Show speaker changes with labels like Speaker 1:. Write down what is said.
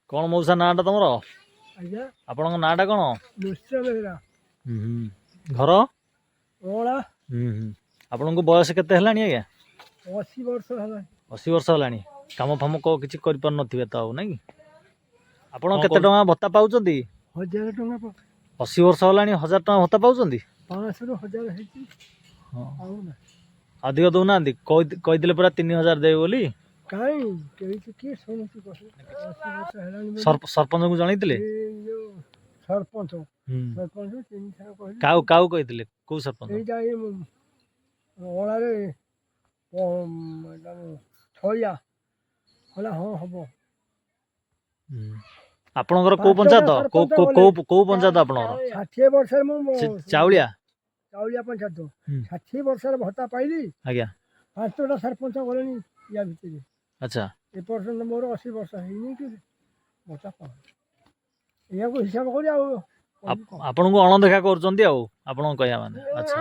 Speaker 1: କ'ଣ ମଉସା ନାଁଟା ତମର?
Speaker 2: ଆଜ୍ଞା।
Speaker 1: ଆପଣଙ୍କ ନାଁଟା କ'ଣ?
Speaker 2: ନୃସିଂହ ବେହେରା।
Speaker 1: ଘର?
Speaker 2: ଅଁଳା।
Speaker 1: ହୁଁ ହୁଁ ଆପଣଙ୍କୁ ବୟସ କେତେ ହେଲାଣି ଆଜ୍ଞା?
Speaker 2: 80 ବର୍ଷ ହେଲାଣି।
Speaker 1: 80 ବର୍ଷ ହେଲାଣି। କାମ ଫାମ କିଛି କରିପାରୁନଥିବେ ତ ଆଉ, ନାଇଁ କି? ଆପଣ କେତେ ଟଙ୍କା ଭତ୍ତା ପାଉଛନ୍ତି?
Speaker 2: 1000 ଟଙ୍କା।
Speaker 1: 80 ବର୍ଷ ହେଲାଣି, 1000 ଟଙ୍କା ଭତ୍ତା ପାଉଛନ୍ତି?
Speaker 2: 500ରୁ 1000 ହେଇଛି।
Speaker 1: ହଁ।
Speaker 2: ଆଉ ନା।
Speaker 1: ଅଧିକ ଦଉନାହାନ୍ତି? କହିଥିଲେ ପୁରା 3000 ଦେବେ ବୋଲି।
Speaker 2: କାଇଁ, କେହି କିଏ ଶୁଣୁଛି କହିଲେ? 80 ବର୍ଷ ହେଲାଣି ବୋଲି।
Speaker 1: ସରପଞ୍ଚଙ୍କୁ ଜଣେଇଥିଲେ?
Speaker 2: ଏଇ ଯୋଉ ସରପଞ୍ଚ, ସରପଞ୍ଚ ତିନି ଥର କହିଲେ।
Speaker 1: କାଉ କାଉ କହିଥିଲେ? କୋଉ ସରପଞ୍ଚ?
Speaker 2: ଏଇଟା ଏଇ ଅଁଳାରେ ଛଇଆ କହିଲା, ହଁ ହବ।
Speaker 1: ଆପଣଙ୍କର କୋଉ
Speaker 2: ପାଞ୍ଚଟା
Speaker 1: ପଞ୍ଚାୟତ? କୋଉ
Speaker 2: ସରପଞ୍ଚ
Speaker 1: କୋଉ
Speaker 2: ଗଲେ।
Speaker 1: କୋଉ କୋଉ ପଞ୍ଚାୟତ ଆପଣଙ୍କର?
Speaker 2: 60 ବର୍ଷରେ ମୁଁ
Speaker 1: ସେ ଚାଉଳିଆ?
Speaker 2: ଚାଉଳିଆ ପଞ୍ଚାୟତ। 60 ବର୍ଷରେ ଭତ୍ତା ପାଇଲି। ପାଞ୍ଚଟା ସରପଞ୍ଚ ଗଲେଣି ୟା ଭିତରେ। ଏପର୍ଯ୍ୟନ୍ତ ମୋର 80 ବର୍ଷ ହେଇନି କି ଭତ୍ତା ପାଉନି। ଏହାକୁ ହିସାବ କରି ଆଉ କହିବି କଣ?
Speaker 1: ଆପଣଙ୍କୁ ଅଣଦେଖା କରୁଛନ୍ତି ଆଉ ଆପଣଙ୍କ କହିବା ମାନେ। ଆଚ୍ଛା।